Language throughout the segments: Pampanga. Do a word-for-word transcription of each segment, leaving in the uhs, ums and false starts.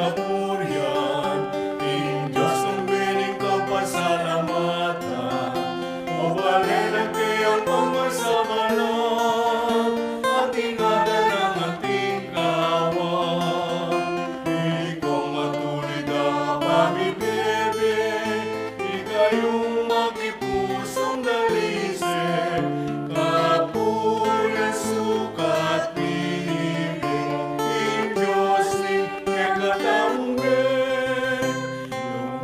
kapurian, ing Dios nang bie ning kapasalamatan, o bale na kayang pamasabalan, at ingatan nang ating kawan. Ikaw matulid a pamibebe, ika yung makipusong dalise, kapurian, sukat, pinibi, ing Dios ning kekatamu me.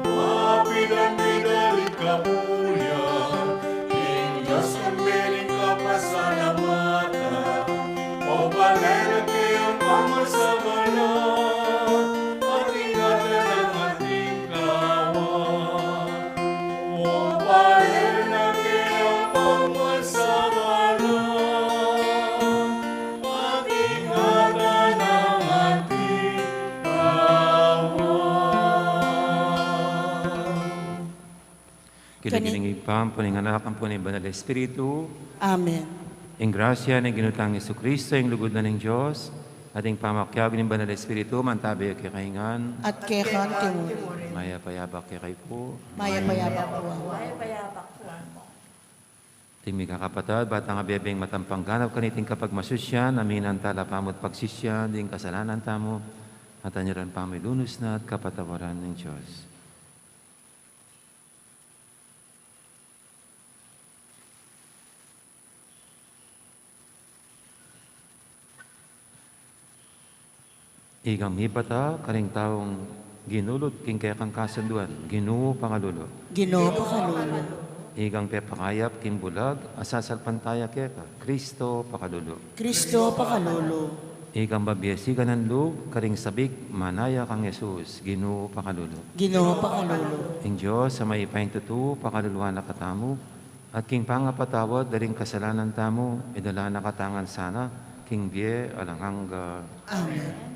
Lumapit at idalin kapurian, ing Dios nang bie ning kapasalamatan, o bale na kayang pamasabalan, at ingatan nang ating kawan. O bale na kayang pamasabalan, at ingatan nang ating kawan. King lagyu ning Ibpa, ampo ning Anak, ampo ning Banal Espiritu. Amen. Ing grasya ning Ginu tang Jesucristo, ing lugud na ning Dios, at ing pamakiabe ning Banal Espiritu, mantabi ya kekayu ngan. At keka mu rin. Mayap a abak kekayu pu. Mayap a abak pu. Mayap a abak pu. Ing mikakapatad, ba tang abebeng matampang ganap kaniting kapagmasusyan, aminan tala pamu't pagsisyan ding kasalanan tamu, at anyaran pamilunus na at kapatawaran ning Dios. Ikang mipata karing taung ginulut king kekang kasunduan, Ginu, pakalulu. Ginu, pakalulu. Ikang pepakayap king bulag a sasalpantaya keka, Kristo, pakalulu. Kristo, pakalulu. Ikang bibie sikan ning lub karing sabik manaya kang Jesus, Ginu, pakalulu. Ginu, pakalulu. Ing Dios a mayupayang tutu, pakaluluan na katamu, at king pangapatawad da ring kasalanan tamu, idala na katamu ngan sana king bie alang angga. Amen.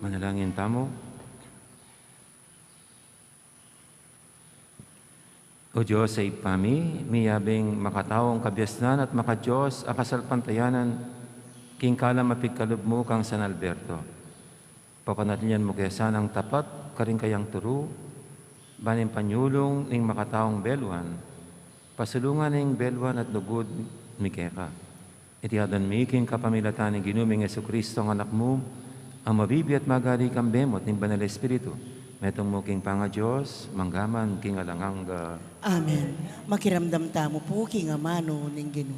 Manalangin tamu. O Dios a Ibpa mi, miyabing makataung kabiasnan at makaDios a kasalpantayanan, king kalam a pigkalub mu kang San Alberto. Papanatilinan mu ke sanang tapat karing kayang turu, ban ing panyulung ning makataung beluan, pasulungan ning beluan at lugud mi keka. Iti adwan mi king kapamilatan ning Ginu ming Jesucristo, ing Anak mu, Ang mabibie at magari kambe mu at ning Banal Espiritu, metung mu king pangaDios, mangga man king alang angga. Amen. Makiramdam tamu pu king amanu ning Ginu.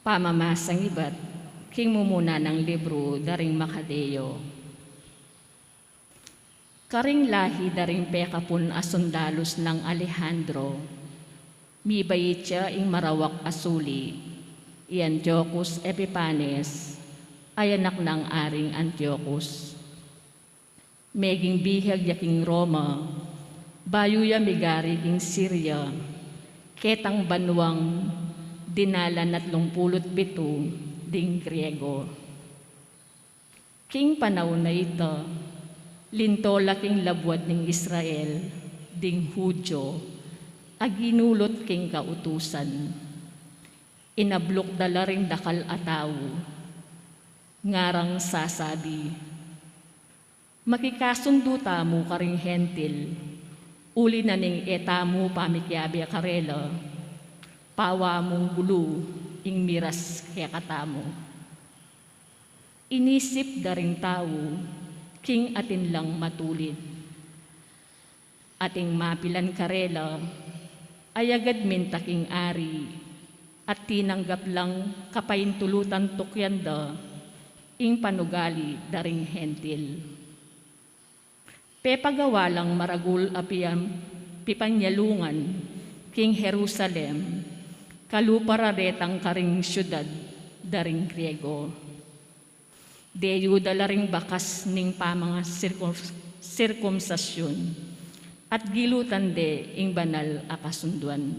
Pamamasang ibat king mumuna nang libru da ring Macabeo. Karing lahi da ring pekapun a sundalus nang Alejandro, mibait ya ing marawak a suli, i Antiochus Epifanes, a anak nang Aring Antiochus. Meging bihag ya king Roma, bayu ya migari king Siria, ketang banuang dinalan atlung pulu't pitu ding Griego. King panaun a ita, linto la king labuad ning Israel ding Judio a ginulut king kautusan. Inabluk da la ring dakal a tau, ngarang sasabi, "Makikasundu tamu karing Hentil, uli na ning e tamu pamikiabe karela, pawa mung gulu ing miras kekatamu." Inisip da ring tau king atin lang matulid. Ating mapilan karela, ayagad minta king ari, at tinanggap lang kapaintulutan tukyan da ing panugali da ring Hentil. Pepagawa lang maragul a piam-, pipanyalungan king Jerusalem, kalupa ra detang karing siudad da ring Griego. Deyu da la ring bakas ning pamanga-, sirkum-, sirkumsasyun, at gilutan de ing banal a kasunduan.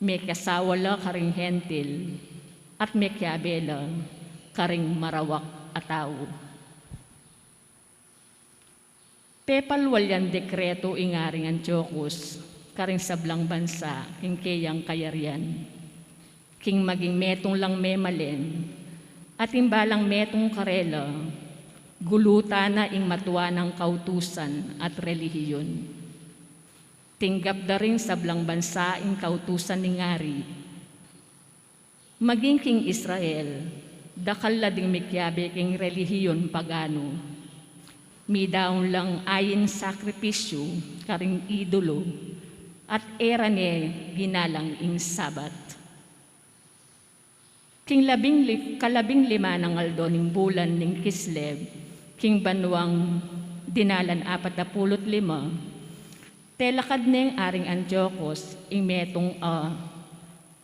Mekiasawa la karing Hentil, at mekiabe la karing marawak a tau. Pepalwal yang dekretu ing Aring Antiochus karing sablang bansa king keyang kayarian, king maging metung lang memalen, at ing balang metung karela, gulutan na ing matua nang kautusan at relihiyon. Tinggap da ring sablang bansa ing kautusan ning ari. Maging king Israel, dakal la ding mikiabe king relihiyon paganu. Midaun lang ain sakripisyu karing idolo, at e ra ne ginalang ing Sabat. King labing li-, kalabing lima nang aldo ning bulan ning Kislev, king banuang dinalan apat a pulu't lima, telakad neng Aring Antiochus ing metung a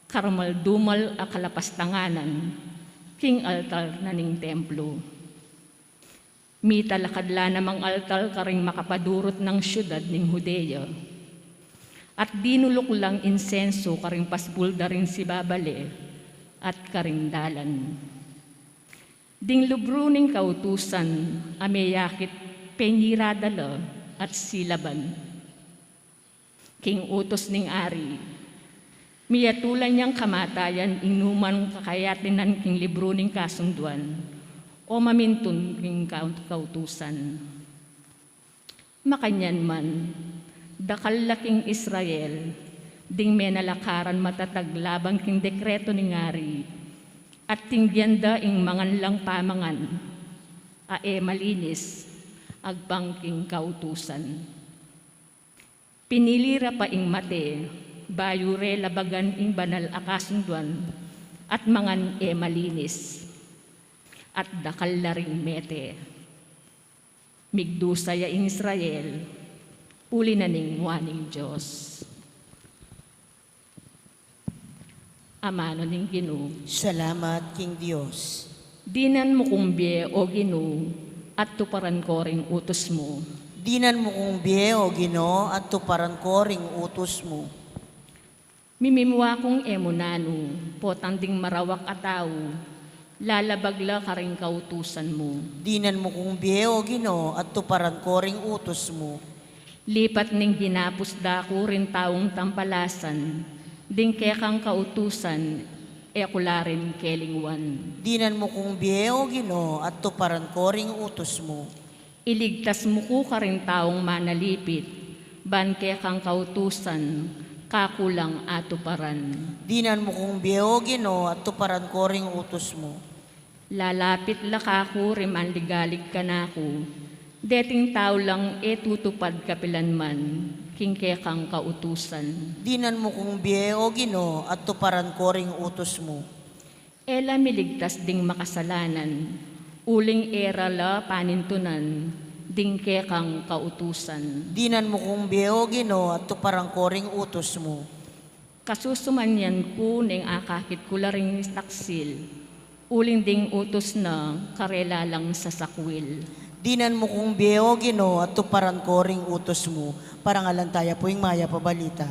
karmaldumal a kalapastanganan king altar na ning templo. Mitalakad la namang altar karing makapadurut nang siudad ning Judea, at dinuluk lang insensu karing pasbul da ring sibabale at karing dalan. Ding libru ning kautusan a meyakit penirada la at silaban. King utus ning ari, miyatulan yang kamatayan ing numan kakayatinan king libru ning kasunduan, o mamintun king kau-, kautusan. Makanyan man, dakal la king Israel ding menalakaran matatag laban king dekretu ning ari, at tinggian da ing mangan lang pamangan a e malinis agpang king kautusan. Pinili ra pa ing mate, bayu re labagan ing banal a kasunduan, at mangan e malinis, at dakal la ring mete. Migdusa ya ing Israel, uli na ning mua ning Dios. Amanu ning Ginu. Salamat king Dios. Dinan mu kung bie, o Ginu, at tuparan ko ring utus mu. Dinan mu kung bie, o Ginu, at tuparan ko ring utus mu. Mimimua kung e mu nanu, potang ding marawak a tau, lalabag la karing kautusan mu. Dinan mu kung bie, o Ginu, at tuparan ko ring utus mu. Lipat ning ginapus da ku ring taung tampalasan, ding kekang kautusan, e ku la rin kelingwan. Dinan mu kung bie, O Ginu, at tuparan ko ring utus mu. Iligtas mu ku karing taung manalipit, ban kekang kautusan, kaku lang atuparan. Dinan mu kung bie, O Ginu, at tuparan ko ring utus mu. Lalapit la kaku ring manligalig kanaku, deting tau lang e tutupad kapilan man, king kekang kautusan. Dinan mu kung bie, O Ginu, at tuparan ko ring utus mu. E la miligtas ding makasalanan, uling e ra la panintunan, ding kekang kautusan. Dinan mu kung bie, O Ginu, at tuparan ko ring utus mu. Kasusumanyan ku neng akakit ku la ring taksil, uling ding utus na karela lang sasakwil. Dinan mu kung bie, O Ginu, at tuparan ko ring utus mu. Parangalan taya pu ing mayap a balita.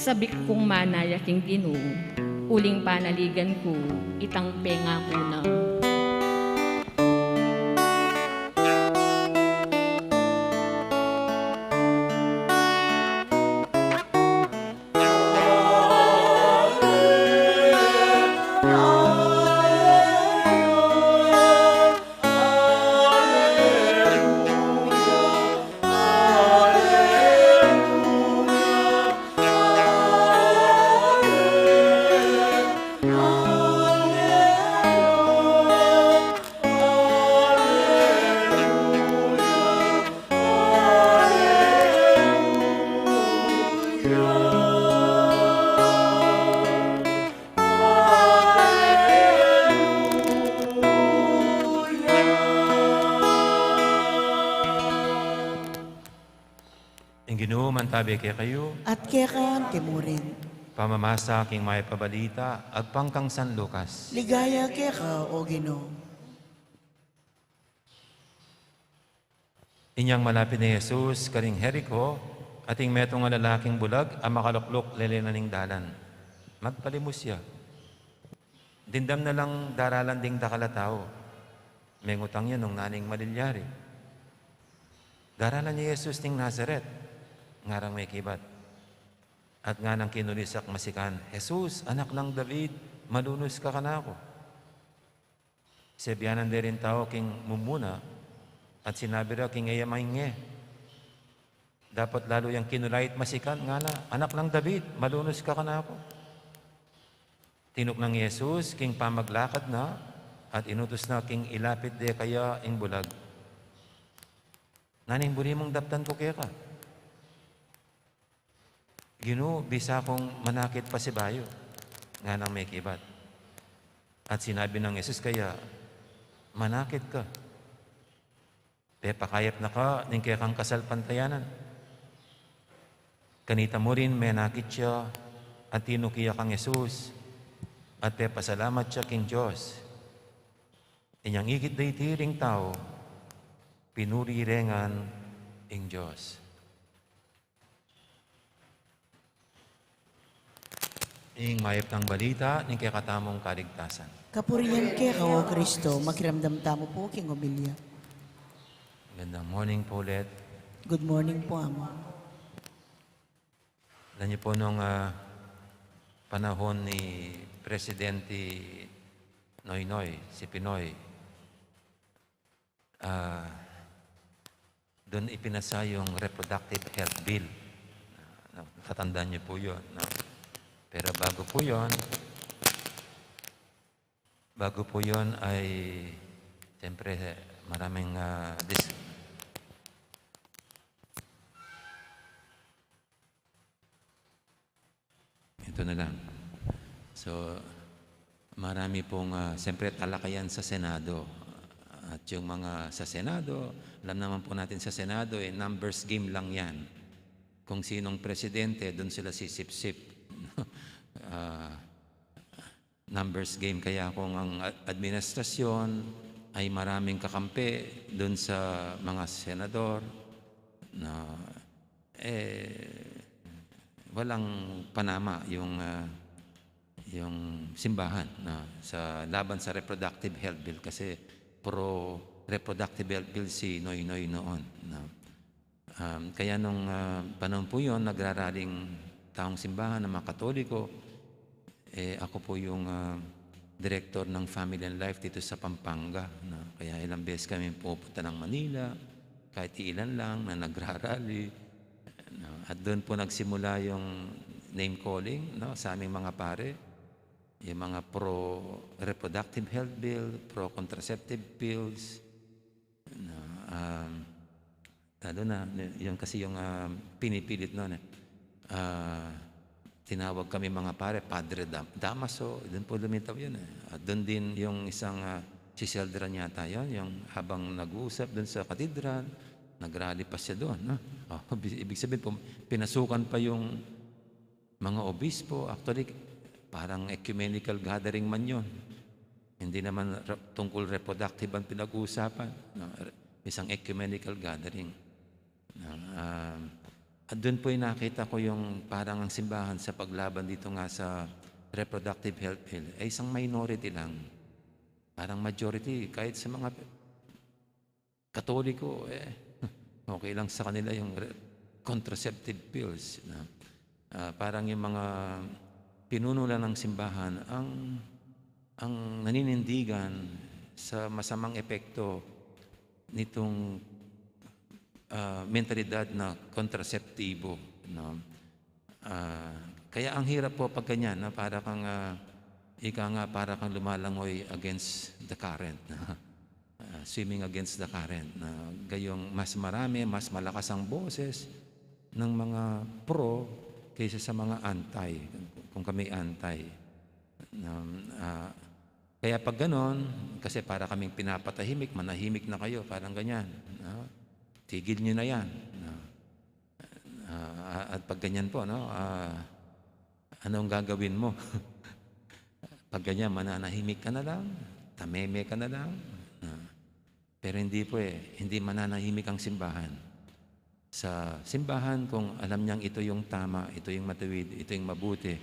Sabik kung manaya king Ginu, uling panaligan ku, itang pengaku na. Ing Ginu mantabi kekayu. At keka mu rin. Pamamasa king mayap a balita agpang kang San Lucas. Ligaya keka, O Ginu. Inyang malapit na i Jesus karing Jerico, ating metung a lalaking bulag a makalukluk lele na ning dalan. Magpalimus ya. Dimdam na lang daralan ding dakal a tau. Mengutang ya nung naning malilyari. Daralan ya i Jesus ning Nazaret, ngarang mekibat. At nganang kinulisak masikan, "Jesus, anak nang David, malunus ka kanaku." Sebianan de ring tau king mumuna, at sinabi ra king e ya mainge. Dapot lalu yang kinulait masikan, ngana, "Anak nang David, malunus ka kanaku." Tinuknang i Jesus king pamaglakad na, at inutus na king ilapit de kaya ing bulag. "Naning buri mung daptan ku keka?" "Ginu, bisa kung manakit pasibayu," nganang mekibat. At sinabi nang Jesus kaya, "Manakit ka. Pepakayap na ka ning kekang kasalpantayanan." Kanita mu rin menakit ya, at tinuki ya kang Jesus, at pepasalamat ya king Dios. Inyang ikit da iti ring tau, pinuri re ngan ing Dios. Ing mayap nang balita ning kekatamung kaligtasan. Kapurian keka, O Kristo. Makiramdam tamu pu king omilya. Magandang morning po ulit. Good morning po, Among. Alam niyo po nung, ah, panahon ni Presidente Noynoy, si Pinoy, ah, dun ipinasa yung Reproductive Health Bill. Na-, natatandaan niyo po yun, no? Pero bago po yun, bago po yun ay, siyempre, maraming, ah, dis-, Ito na lang. So, marami pong, ah, siyempre, talakayan sa Senado. At yung mga sa Senado, alam naman po natin sa Senado, eh, numbers game lang yan. kung sinong presidente, dun sila sisipsip. Ah, numbers game. Kaya kung ang a-, administrasyon ay maraming kakampi dun sa mga senador, na, eh, walang panama yung, ah, yung simbahan na sa laban sa reproductive health bill kasi pro reproductive health bill si Noynoy noon, no? Um, kaya nung, ah, panahon po yun, nagraraling taong simbahan ng mga Katoliko. Eh, ako po yung, ah, director ng Family and Life dito sa Pampanga, no? Kaya ilang beses kami pupunta ng Manila, kahit ilan lang na nagrarally, no? At doon po nagsimula yung name calling, no, sa aming mga pare, yung mga pro reproductive health bill, pro contraceptive pills, no? Um, lalo na, yun kasi yung, um, pinipilit noon, eh. Ah, tinawag kami mga pare, Padre Dam-, Damaso, doon po lumitaw yun, eh. At doon din yung isang, ah, si Seldran yata yun, yung habang nag-uusap doon sa katedral, nagrally pa siya doon, no? Oh, ibig sabihin po, pinasukan pa yung mga obispo. Actually, parang ecumenical gathering man yun. Hindi naman re-, tungkol reproductive ang pinag-uusapan, no? Re-, isang ecumenical gathering. No? Ah, at doon po yung nakita ko yung parang ang simbahan sa paglaban dito nga sa reproductive health bill, ay isang minority lang. Parang majority, kahit sa mga Katoliko, eh, okay lang sa kanila yung re-, contraceptive pills, no? Ah, parang yung mga pinuno lang ng simbahan ang, ang naninindigan sa masamang epekto nitong, ah, mentalidad na kontraseptibo, no? Ah, kaya ang hirap po pag ganyan, no? Para kang, ah, ika nga, para kang lumalangoy against the current, no? Ah, swimming against the current, na gayong mas marami, mas malakas ang boses ng mga pro kaysa sa mga anti, kung kami anti. Na, ah, kaya pag ganon, kasi para kaming pinapatahimik, "Manahimik na kayo," parang ganyan, no? "Tigil nyo na yan," no? Ah, at pag ganyan po, no? Ah, anong gagawin mo? Pag ganyan, mananahimik ka na lang, tameme ka na lang. Ah, pero hindi po eh, hindi mananahimik ang simbahan. Sa simbahan, kung alam niyang ito yung tama, ito yung matuwid, ito yung mabuti,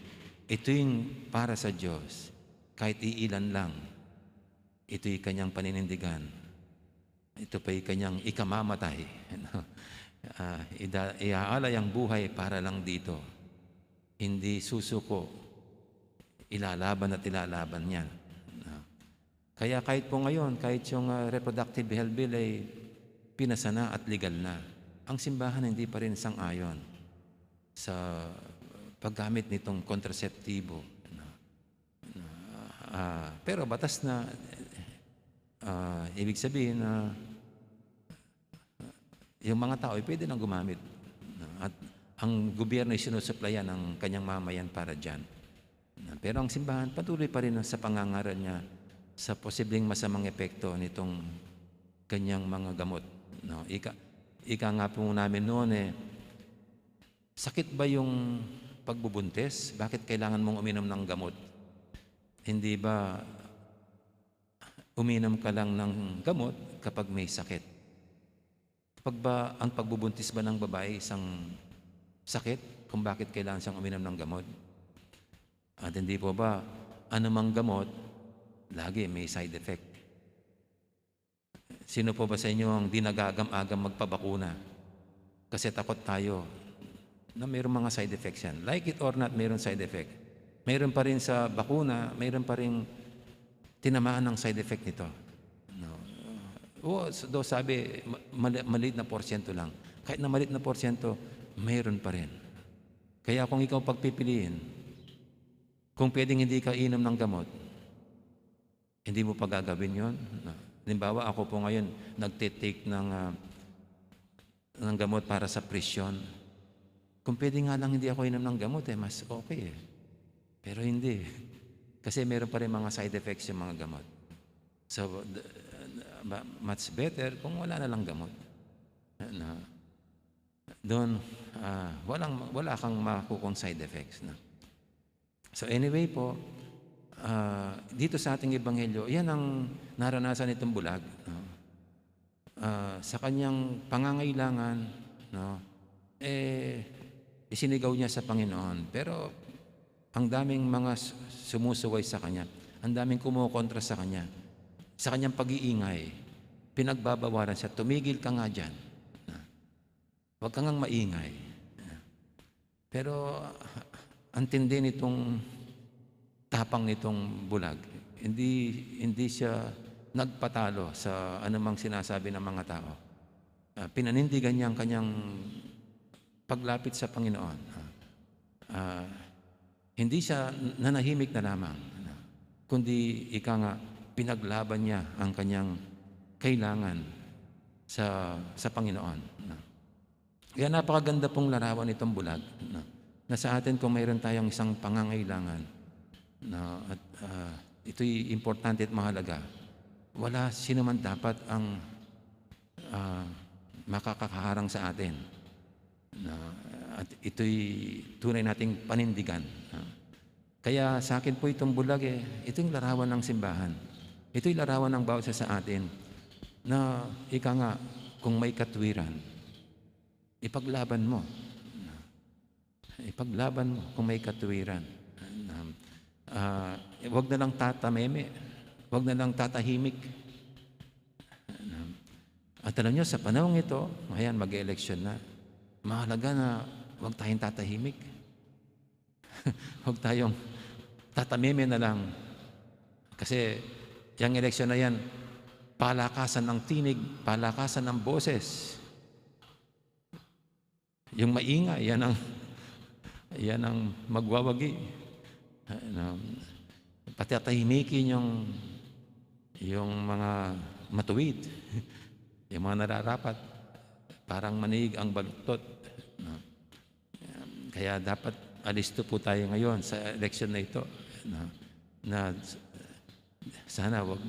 ito yung para sa Diyos, kahit iilan lang, ito'y kanyang paninindigan. Ito pa'y kanyang ikamamatay. Ah, ida-, iaalay ang buhay para lang dito. Hindi susuko. Ilalaban at ilalaban niya. Ah, kaya kahit po ngayon, kahit yung, ah, reproductive health bill ay pinasa na at legal na, ang simbahan hindi pa rin sang-ayon sa paggamit nitong kontraseptibo, no? Ah, pero batas na, ah, ibig sabihin na yung mga tao ay pwede nang gumamit, no? At ang gobyerno ay sinusuplayan ang kanyang mamayan para diyan. Pero ang simbahan patuloy pa rin sa pangangaral niya sa posibleng masamang epekto nitong kanyang mga gamot, no? Ika, ika nga po namin noon eh, sakit ba yung pagbubuntis? Bakit kailangan mong uminom ng gamot? Hindi ba uminom ka lang ng gamot kapag may sakit? Pag ba, ang pagbubuntis ba ng babae isang sakit kung bakit kailangan siyang uminom ng gamot? At hindi po ba, anumang gamot, lagi may side effect? Sino po ba sa inyo ang di nag-aagam-agam magpabakuna? Kasi takot tayo na mayroong mga side effects yan. Like it or not, mayroong side effect. Mayroon pa rin sa bakuna, mayroon pa rin tinamaan ng side effect nito. No? O, s-, do sabi, ma-, mali-, maliit na porsyento lang. Kahit na maliit na porsyento, mayroon pa rin. Kaya kung ikaw pagpipiliin, kung pwedeng hindi ka inom ng gamot, hindi mo pa gagawin yun? No? Halimbawa, ako po ngayon, nagtitake ng, ah, ng gamot para sa presyon. Kung pwede nga lang hindi ako inom ng gamot, eh, mas okay, eh. Pero hindi. Kasi meron pa rin mga side effects yung mga gamot. So, the, ma-, much better kung wala na lang gamot. No? Doon, ah, walang, wala kang makukung side effects, no? So anyway po, ah, dito sa ating ebanghelyo, yan ang naranasan nitong bulag, no? Ah, sa kanyang pangangailangan, no? Eh, isinigaw niya sa Panginoon. Pero ang daming mga su-, sumusuway sa kanya. Ang daming kumokontra sa kanya. Sa kanyang pag-iingay, pinagbabawalan siya, "Tumigil ka nga diyan. Huwag ka ngang maingay." Pero, ah, ang tindi nitong tapang nitong bulag. Hindi, hindi siya nagpatalo sa anumang sinasabi ng mga tao. Ah, pinanindigan niya ang kanyang paglapit sa Panginoon. Ah, ah, hindi siya nanahimik na lamang, ano, kundi ika nga, pinaglaban niya ang kanyang kailangan sa, sa Panginoon, ano. Kaya napakaganda pong larawan itong bulag, no? Na sa atin, kung mayroon tayong isang pangangailangan, no? At, ah, ito'y importante at mahalaga. Wala sino man dapat ang, ah, makakaharang sa atin, no? At ito'y tunay nating panindigan, no? Kaya sa akin po itong bulag, eh, ito yung larawan ng simbahan. Ito yung larawan ng bawat isa sa atin na ika nga, kung may katwiran, ipaglaban mo. Ipaglaban mo kung may katwiran. Ah, wag na lang tatameme. Wag na lang tatahimik. At alam nyo, sa panahong ito, ayan, mag-eleksyon na. Mahalaga na wag tayong tatahimik. Huwag tayong tatameme na lang. Kasi yung eleksyon na yan, palakasan ng tinig, palakasan ng boses. Yung maingay, yan ang, yan ang magwawagi. Ano, patatahimikin yung, yung mga matuwid, yung mga nararapat. Parang manig ang baluktot. No? Kaya dapat alisto po tayo ngayon sa eleksyon na ito, na, na sana wag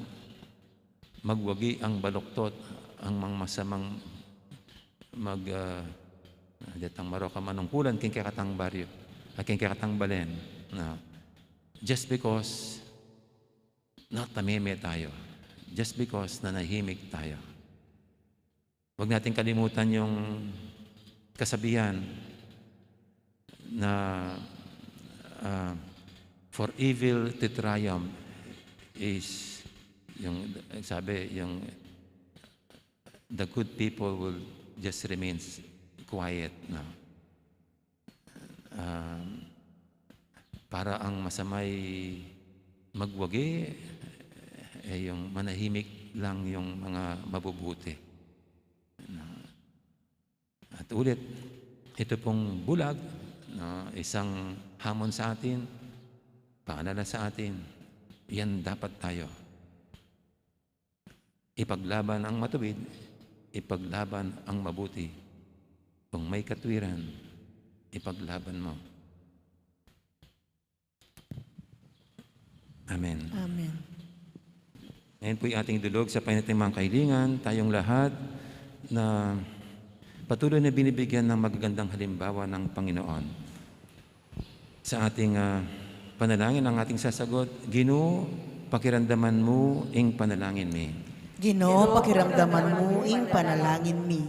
magwagi ang baluktot, ang mga masamang mag, ah, detang maroka manungkulan king kekatang baryo, ah, king kekatang balen, na just because natameme tayo, just because nanahimik tayo. Huwag natin kalimutan yung kasabihan na, ah, "For evil to triumph is," yung sabi, yung, "The good people will just remain s-, quiet," no? Ah, para ang masama'y magwagi, eh, yung manahimik lang yung mga mabubuti. Na, at ulit, ito pong bulag, no, isang hamon sa atin, paalala sa atin, yan dapat tayo. Ipaglaban ang matuwid, ipaglaban ang mabuti. Kung may katwiran, ipaglaban mo. Amen. Amen. Ngayon po'y ating idulog sa panyatang mga kahilingan, tayong lahat na patuloy na binibigyan ng magagandang halimbawa ng Panginoon. Sa ating, ah, panalangin, ang ating sasagot, "Ginu, pakiramdaman mu ing panalangin mi." Ginu, pakiramdaman mu ing panalangin mi.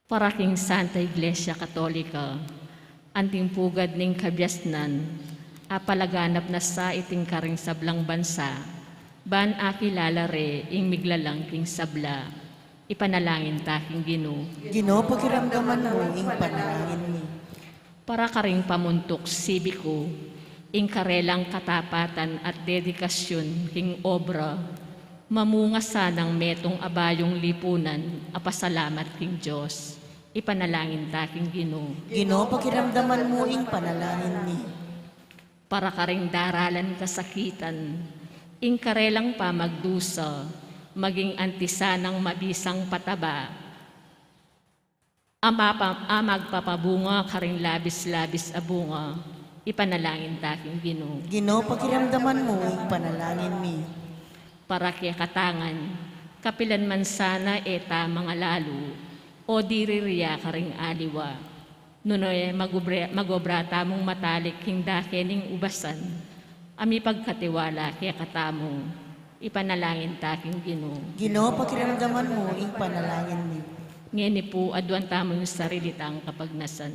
Para king Santa Iglesia Katolika, anting pugad ning kabiasnan, apalaganap na sa iting karing sablang bansa, ban akilala re ing miglalang king sabla. Ipanalangin ta king Ginu. Ginu, pakiramdaman mu ing panalangin mi. Para karing pamuntuk sibiku, ing karelang katapatan at dedikasyun king obra, mamunga sanang metung a bayung lipunan a pasalamat king Dios. Ipanalangin ta king Ginu. Ginu, pakiramdaman mu ing panalangin mi. Para karing daralan kasakitan, Ing karelang pamagdusa, maging antisanang mabisang pataba, a mapa-, a magpapabunga karing labis-labis a bunga, ipanalangin ta king Ginu. Ginu, pakiramdaman mu ing panalangin mi. Para kekatang ngan, kapilan man sana e ta mangalalu o diriria karing aliwa. Nune magubra-, magobra tamung matalik king dake ning ubasan, a mipagkatiwala kekatamu, ipanalangin ta king Ginu. Ginu, pakiramdaman mu ing panalangin mi. Ngeni pu, aduan tamu ing sarili tang kapagnasan.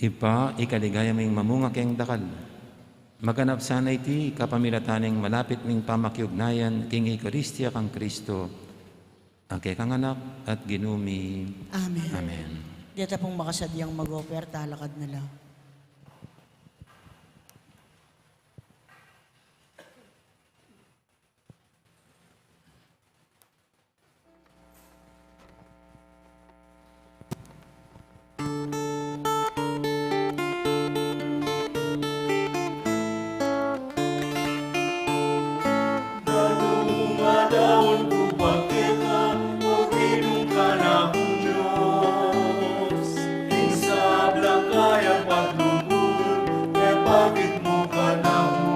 Ibpa, ikaligaya ming mamunga keng dakal. Maganap sana iti kapamilatan ning malapit ming pamakiugnayan king Eukaristia kang Kristo, a kekang Anak at Ginu mi. Amen. Amen. Deta pung makasadyang mag-offer, talakad na la. Nanu ing adaun ku pa keka, o Ginu kanaku Dios, ing sablang kayapan lugud, ipakit mu kanaku.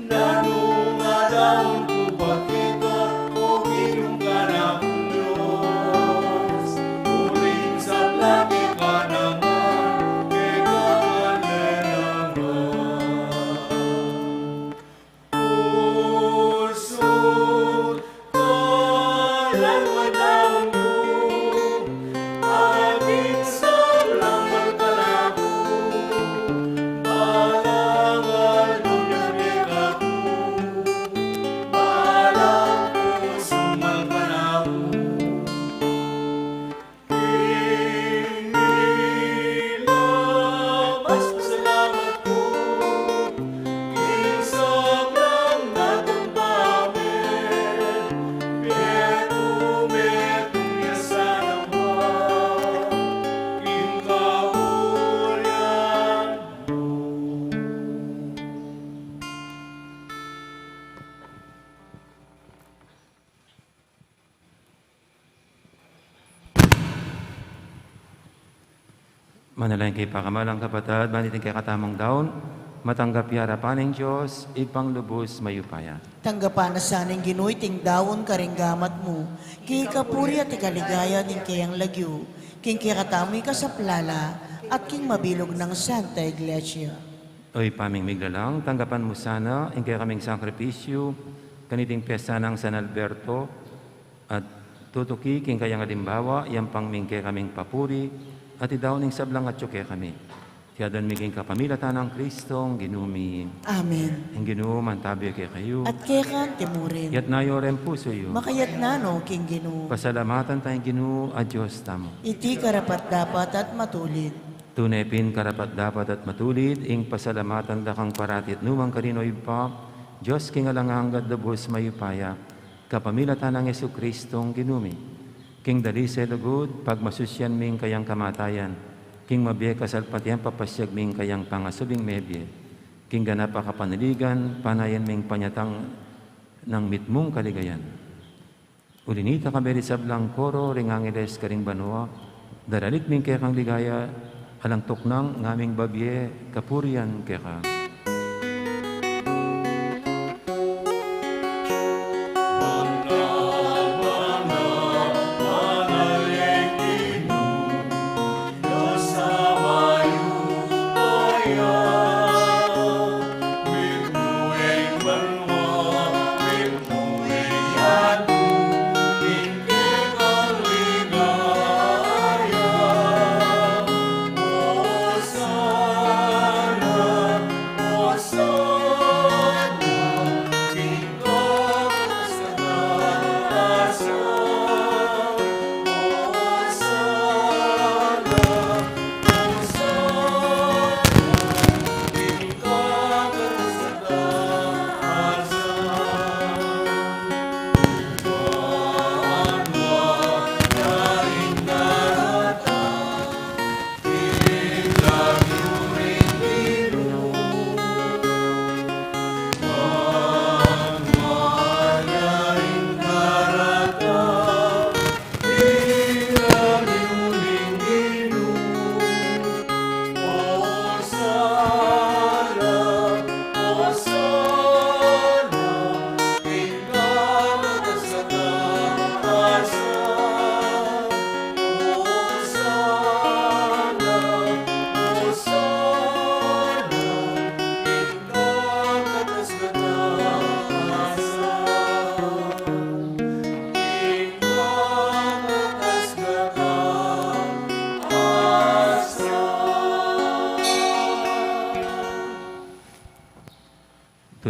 Nanu ing adaun ku pa keka, o Ginu kanaku Dios, uling sabla keka naman, keka ngan lenangan. Pusu, kalang adaun ku, aking sablang mal kanaku, balang aldo na kekaku, balang pusu mal kanaku. King pasalamat ku, king sablang daun ku pa, metung-metung ya sana king kaulian. Manalangin kayu pakamalan kung kapatad, ban iting kekatamung daun matanggap ya king arapan ning Dios, Ibpang lubus mayupaya. Tanggapan na sa ning Ginu iting daun karing gamat mu, king kapurian at kaligayan ning kayang lagyu, king kekatamung kasaplalan, at king mabilug nang Santa Iglesia. O Ibpa ming miglalang, tanggapan mu sana ing kekaming sakripisyu kaniting pesta nang San Alberto, at tutuki king kayang alimbawa, yampang ming kekaming papuri, at idaun ing sablang atyu kekami. Iti aduan mi king kapamilatan nang Kristong Ginu mi. Amen. Ing Ginu mantabi kekayu. At keka naman murin. Itas yu reng pusu yu. Makatas no king Ginu. Pasalamatan taya ing Ginu a Dios tamu. Iti karapat-dapat at matulid. Tune pin karapat-dapat at matulid ing pasalamatan da kang parati at nukarin man, O Ibpa, Dios king alang angga at lubus mayupaya, kapamilatan nang Jesucristong Ginu mi. King dalisay lugud, pagmasusyan mi ing kayang kamatayan, king mabie kasalpatian papasiag mi ing kayang pangasubling mebie, king ganap a kapanaligan, panayan mi ing panyatang nang mitmung kaligayan. Uli na nita, kayabe ring sablang koro ring angeles karing banua, daralit mi ing kekang ligaya, alang tuknang ngaming babie kapurian keka.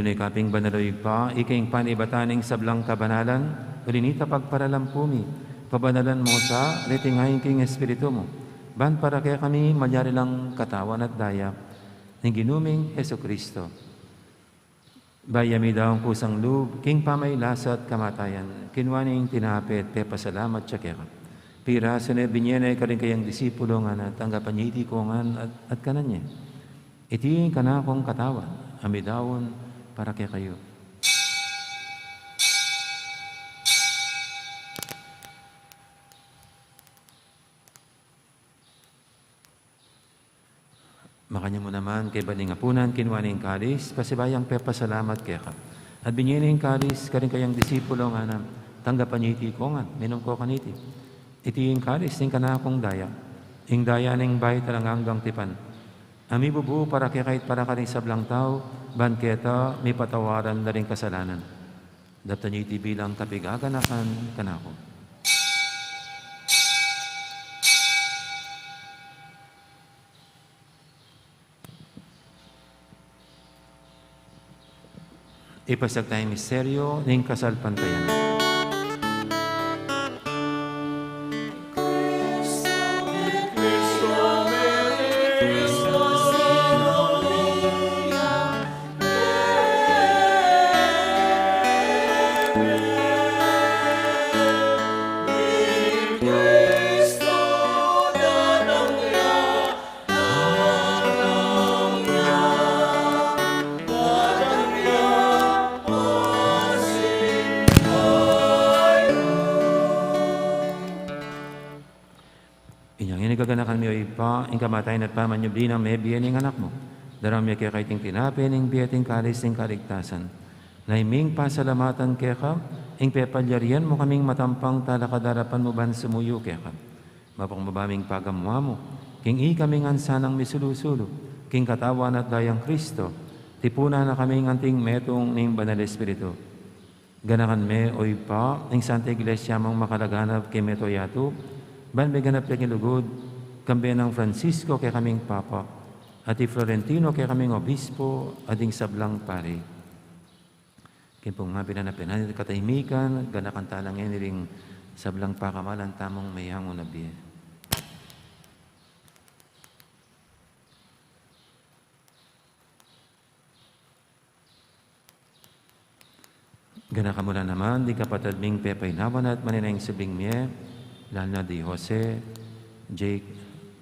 Tune ka pin banal, o Ibpa, ika ing panibatan ning sablang kabanalan, uli na nita pagparalampu mi, pabanalan mu sa, reting ain king Espiritu mu, ban para kekami malyari lang katawan at daya ning Ginu ming Jesucristo. Bayu ya midaun kusang lub king pamagkasakit at kamatayan, kinua ne ing tinape at pepasalamat ya keka. Pirasu ne, binye ne karing kayang disipulo, ngana, tanggapan ye iti kongan at, at kanan ye. Iti ing kanakung katawan, a midaun para kekayu. Makanyan mu naman kaybat ning apunan, kinua ne ing kalis, pasibayu yang pepasalamat keka. At binye ne ing kalis karing kayang disipulo, ngana, tanggapan ye iti kongan, minum ko kaniti. Iti ing kalis ning kanakung daya, ing daya ning bayu at alang anggang tipan, a mibubu para kekayu at para karing sablang tau, ban keta mipatawaran la ring kasalanan. Daptan ye iti bilang kapaganakan kanaku. Ipasiag taya ing misteryu ning kasalpantayanan. Inya ngeni, gaganakan mi, o Ibpa, ing kamatayan at pamanyubli nang mebie ning Anak mu. Daraun mi keka iting tinape ning bie at ing kalis ning kaligtasan. Naiting pasalamatan keka ing pepalyarian mu kaming matampang talakad king arapan mu ban sumuyu keka. Mapakumbaba ming pagamu-amu king ikami ngan sanang misulu-sulu king katawan at dayang Kristo, tipunan na kaming anting metung ning Banal Espiritu. Ganakan me, o Ibpa, ing Santa Iglesia mung makalaganap king mabilug a yatu, ban miganap ya king lugud, kambe nang Francisco kekaming Papa, at i Florentino kekaming Obispo, at ding sablang pari. King pung mabilug a pinan at katahimikan, ganakan tala ngeni ring sablang pakamalan tamung meyangu na bie. Ganakan mu la naman ding kapatad ming pepainawa na at manenaya king subling mie, lalu na di Jose, Jake,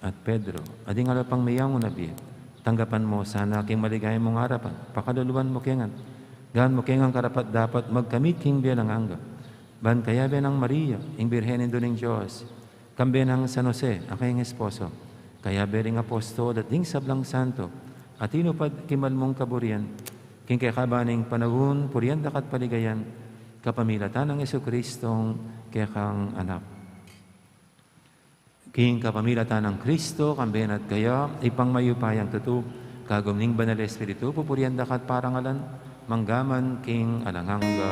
at Pedro, at ding aliwa pang meyangu na bie. Tanggapan mu sana king maligaya mung arapan, pakaluluan mu ke ngan, gawan mu ke ngan karapat-dapat magkamit king bie alang angga. Ban kayabe nang Maria, ing Birhen Indu ning Dios, kambe nang San Jose, a kayang esposo, kayabe ring apostol at ding sablang santo a tinupad king mal mung kaburian, king kekaban ning panaun purian da ka at paligayan, kapamilatan nang Jesucristong kekang Anak. King kapamilatan nang Kristo, kambe na at kaya, Ibpang mayupayang tutu, kagum ning Banal Espiritu, pupurian da ka at parangalan, mangga man king alang angga.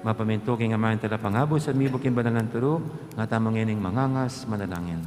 Mapamintu king Ama ing Talapangabus at mibuk king banal nang turu, nga tamu ngening mangangas manalangin.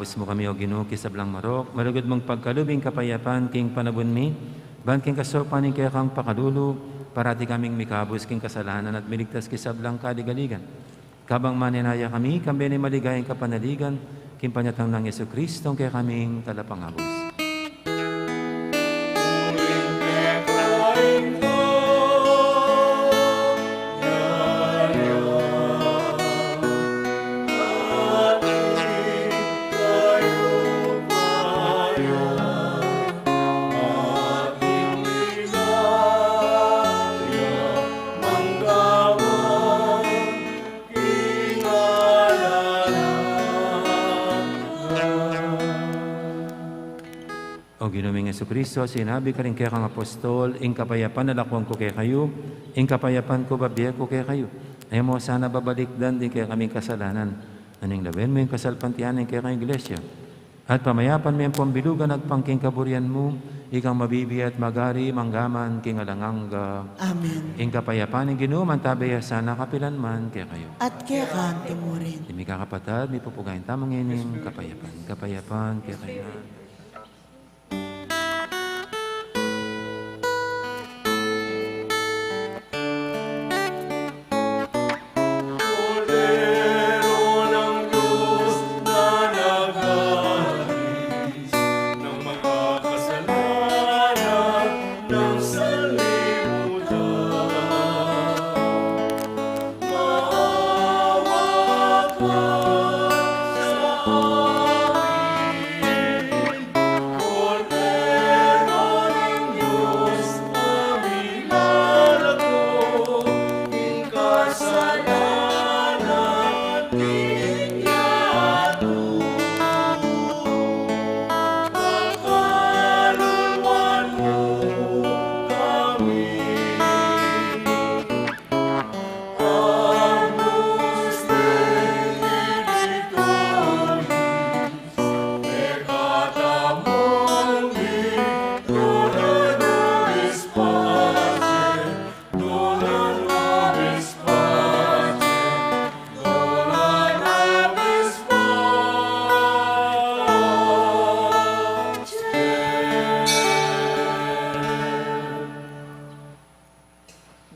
Ubus mu kami, O Ginu, king sablang marok, malugud mung pagkalub ing kapayapan king panabun mi, ban king kasaupan ning kekang pakalulu, parati kaming mikabus king kasalanan at miligtas king sablang kaligaligan. Kabang manenaya kami, kambe ning maligayang kapanaligan, king panyatang nang Jesucristo, ing kekaming Talapangabus. O Ginu ming Jesucristo, sinabi mu karing kekang apostol, ing kapayapan lakuan ku kekayu, ing kapayapan ku bibie ku kekayu. E mu sana babalikdan ding kekaming kasalanan, nune lawen mu ing kasalpantayanan ning kekang Iglesia. At pamayapan me ampong bilugan agpang king kaburian mu, ikang mabibie at magari manggaman king alang angga. Amen. Ing kapayapan ning Ginu mantabe ya sana kapilan man kekayu. At keka mu rin. Iti mi kakapatad, mipupugayan tamu ngeni ing kapayapan. Kapayapan kekayu.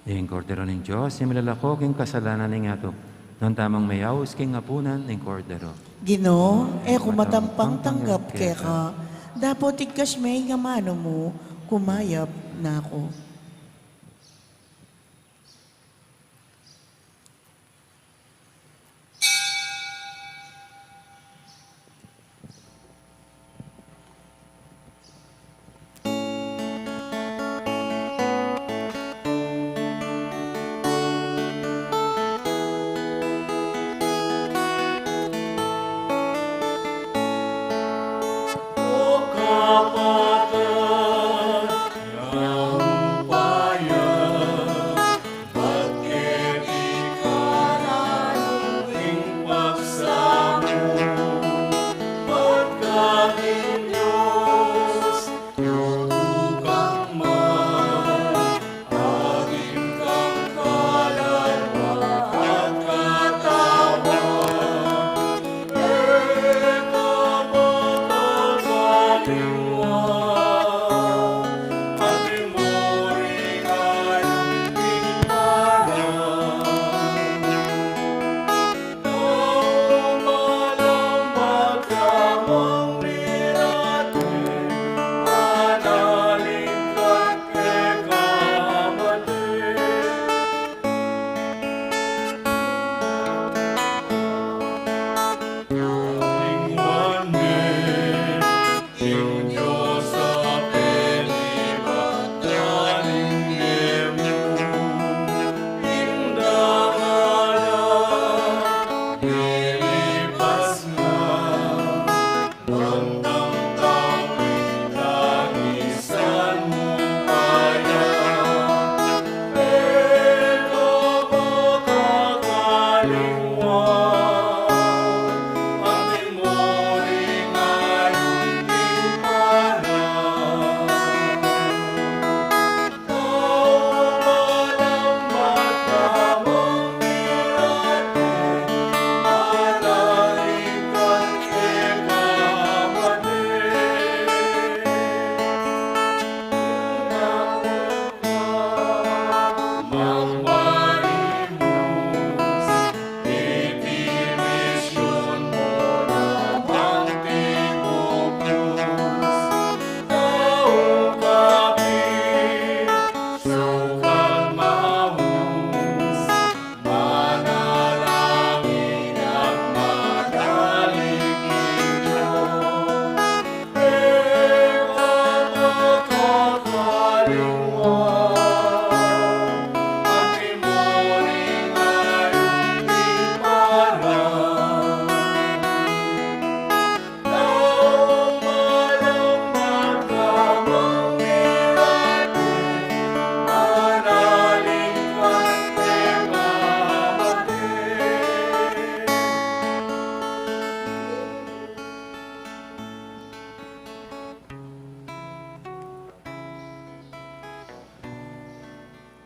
Ing Kordero ning Dios, ing milalako king kasalanan ning yatu. Nuan tamung meyaus king apunan ning Kordero. Ginu, e ku matampang tanggap keka, dapot igkas me ing amanu mu, kumayap na ku.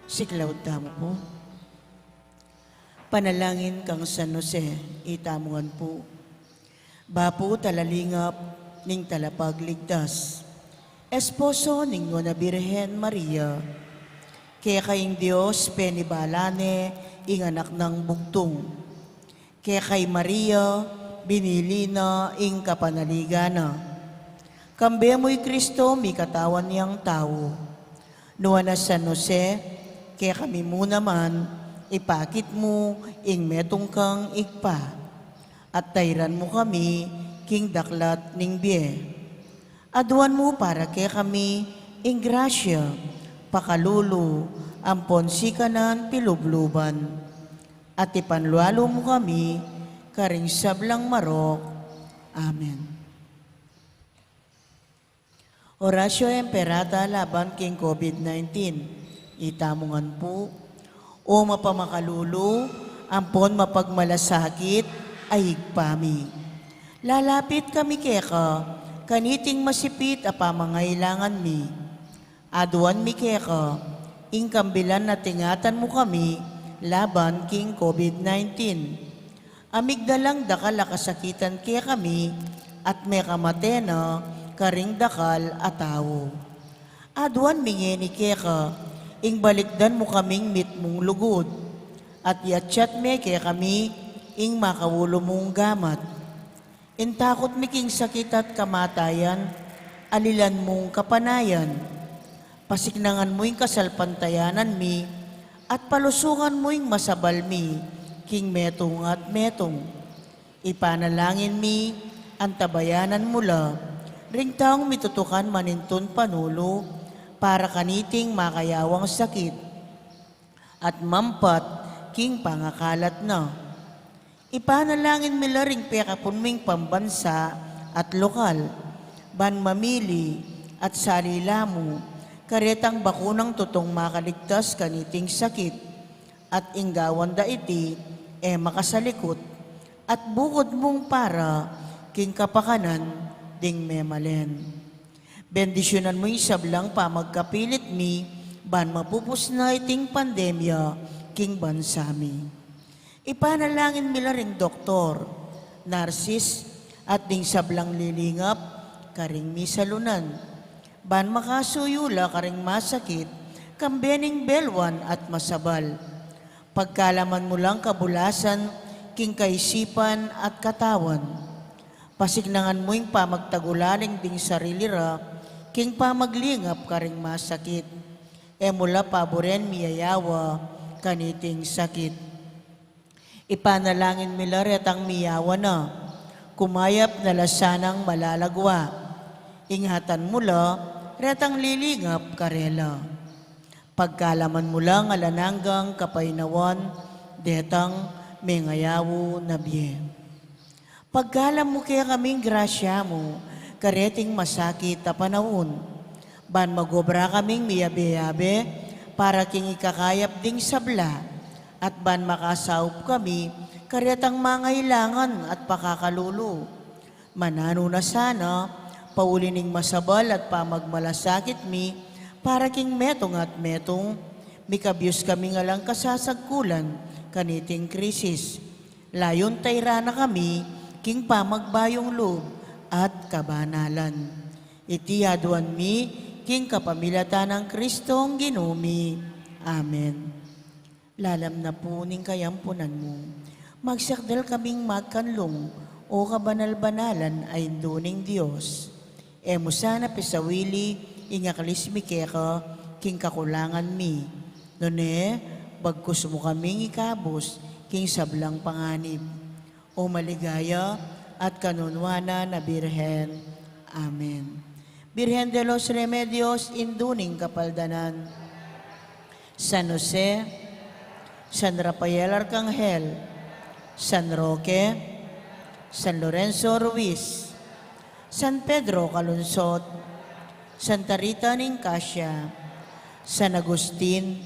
Siklaud tamu pu. Panalangin kang San Jose, itamu ngan pu. Bapu talalingap ning Talapagligtas, esposo ning Nuan a Birhen Maria, keka ing Dios penibala ne ing Anak nang bugtung. Keka i Maria, binili na ing kapanaligan na. Kambe mu i Kristo, mikatawan yang tau. Nuan a San Jose, kekami mu naman, ipakit mu ing metung kang Ibpa, at tairan mu kami king daklat ning bie. Aduan mu para kekami ing grasya, pakalulu, ampon sikanan pilubluban. At ipanlualu mu kami karing sablang marok. Amen. Oratio Imperata laban king COVID nineteen. Itamu ngan pu. O mapamakalulu, ampon mapagmalasakit a Ibpa mi. Lalapit kami keka, kaniting masipit a pamangailangan mi. Aduan mi keka, ing kambilan at ingatan mu kami laban king COVID nineteen. A migdalang dakal a kasakitan kekami, at mekamate na karing dakal a tau. Aduan mi ngeni keka, ing balikdan mu kaming mitmung lugud, at yatyat me kekami ing makaulu mung gamat. Ing takut mi king sakit at kamatayan, alilan mung kapanayan. Pasiknangan mu ing kasalpantayanan mi, at palusukan mu ing masabal mi king metung at metung. Ipanalangin mi, antabayanan mu la ring taung mitutukan manintun panulu para kaniting makayawang sakit, at mampat king pangakalat na. Ipanalangin mi la ring pekapun ming pambansa at lokal, ban mamili at salila mu karetang bakunang tutung makaligtas kaniting sakit, at ing gawan da iti e makasalikut, at bukud mung para king kapakanan ding memalen. Bendisyunan mu ing sablang pamagkapilit mi, ban mapupus na iting pandemya king bansa mi. Ipanalangin mi la ring doktor, narsis, at ding sablang lilingap karing misalunan, ban makasuyu la karing masakit, kambe ning belwan at masabal. Pagkalaman mu lang kabulasan king kaisipan at katawan. Pasiknangan mu ing pamagtagulaling ding sarili ra king pamaglingap karing masakit. E mu la paburen miyayawa kaniting sakit. Ipanalangin mi la retang miyawa na, kumayap na la sanang malalagwa. Ingatan mu la retang lilingap karela. Pagkalaman mu lang alang anggang kapaynawan detang mengayaw na bie. Pagkalam mu kekaming grasya mu kareting masakit a panaun, ban magobra kaming miyabe-yabe para king ikakayap ding sabla, at ban makasaup kami karetang mangailangan at pakakalulu. Mananu na sana, pauli ning masabal at pamagmalasakit mi para king metung at metung, mikabyus kaming alang kasasagkulan kaniting krisis. Layun tairan na kami king pamagbayung lub at kabanalan. Iti aduan mi king kapamilatan nang Kristong Ginu mi. Amen. Lalam na pu ning kayampunan mu, magsakdal kaming magkanlung, O kabanal-banalan a Indu ning Dios. E mu sana pisawili ing aklis mi keka king kakulangan mi, nune bagkus mu kaming ikabus king sablang panganib. O maligaya at kanunuanan a Birhen. Amen. Birhen de los Remedios, Indu ning Kapaldanan. San Jose, San Rafael Arcangel, San Roque, San Lorenzo Ruiz, San Pedro Calungsod, Santa Rita ning Cascia, San Agustin,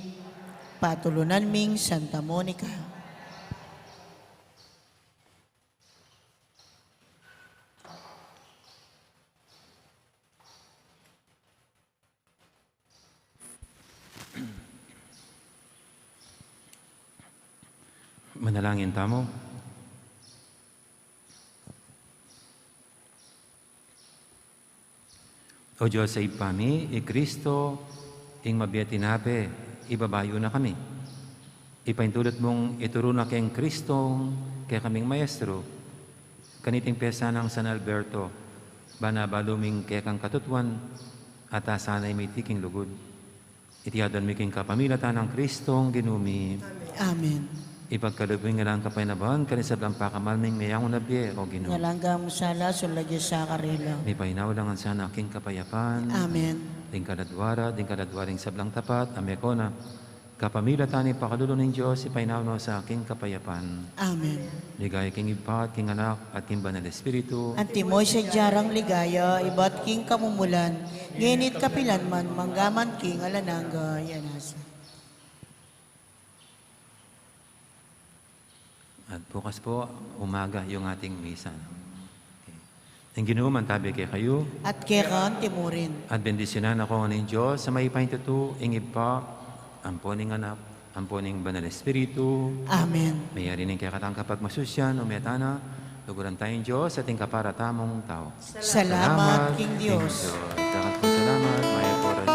patulunan ming Santa Monica. Manalangin tamu. O Dios a Ibpa mi, i Kristo, ing mabie a tinape, ibaba yu na kami. Ipaintulud mung ituru na keng Kristo, kekaming Maestro, kaniting pesta nang San Alberto, ban abalu ming kekang katutuan, at asanay mi king lugud. Iti adwan mi king kapamilatan nang Kristong Ginu mi. Amen. Ipagkalub mu ing alang kapaynaban, karing sablang pakamal ming meyangu na bie, O Ginu. Alang gam sala, sulagis sa karela. Mipainawa la ngan sana king kapayapan. Amen. Ding kaladua ra, ding kaladua ring sablang tapat, a meko na, kapamilatan ning pakalulu ning Dios, ipainawa na sa king kapayapan. Amen. Ligaya king Ibpa, at king Anak, at king Banal Espiritu. Antimo ing sadya rang ligaya, ibat king kamumulan, ngeni at kapilan man, mangga man king alang angga. Yan asa. At bukas po, umaga, yung ating misa, no? Okay. Ing Ginu mantabi kekayu. At keka antimurin. At bendisyunan na kayu ning Dios a mayupaya tutu, ing Ibpa, ampo ning Anak, ampo ning Banal Espiritu. Amen. Meyari ning kekatang kapagmasusyan, ume tana, luguran taya ing Dios, at ing kapara tamung tau. Salamat king Dios. Dapat pung salamat, mayap a oras.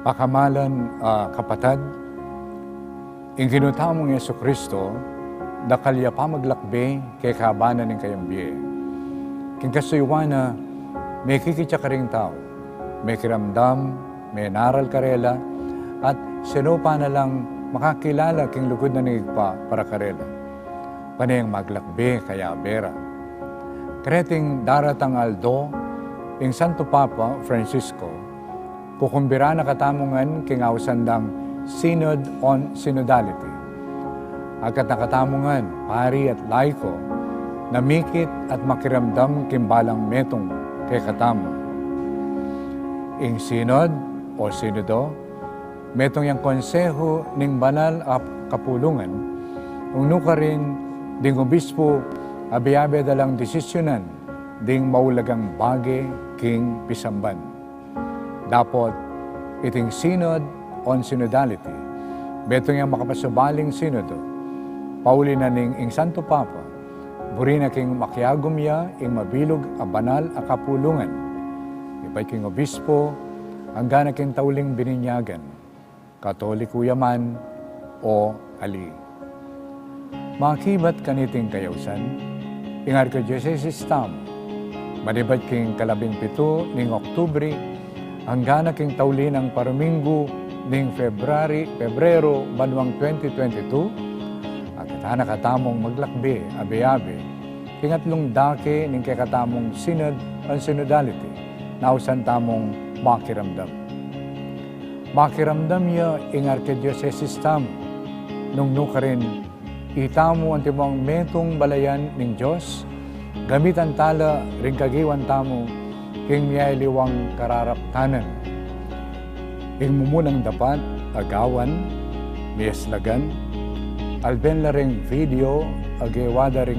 Pakamalan a kapatad, ing Ginu tamung Jesucristo, dakal ya pamaglakbe kekaban na ning kayang bie. King kasuyuan na, mekikit ya karing tau, mekiramdam, menaral karela, at sinupa na lang makakilala king lugud na ning Ibpa para karela. Pane yang maglakbe kayabe ra. Kareting daratang aldo, ing Santo Papa Francisco, kukumbira na katamu ngan king ausan dang Synod on Synodality. Agkat na katamu ngan, pari at laiko, Namikit at makiramdam king balang metung kekatamu. Ing Sinod o Sinodo, metung yang konsehu ning banal a kapulungan, nung nukarin ding obispo abe-abe da lang desisyunan ding maulagang bage king pisamban. Dapot iting Sinod o Sinodality, metung yang makapasubaling Sinodo, pauli na ning ing Santo Papa, buri na king makiagum ya ing mabilug a banal a kapulungan, ibat king obispo, angga na king tauling bininyagan, Katoliko ya man o ali. Makibat kaniting kayausan, ing Arkidiosesis tamu, manibat king kalabing pitu ning Oktubri, angga na king tauli nang paruminggu ning February, Pebrero, banuang twenty twenty-two, akit na katamung maglakbe abe-abe king atlung dake ning kekatamung Sinod o Sinodality, nausan tamung makiramdam. Makiramdam ya ing Arkidiosesis tamu, nung nukarin itamu antimong metung balayan ning Dios, gamitan tala ring kagiwan tamu king miyaliwang kararaptanan. Ing mumunang dapat a gawan, miyaslagan, alben la ring video a gewa da ring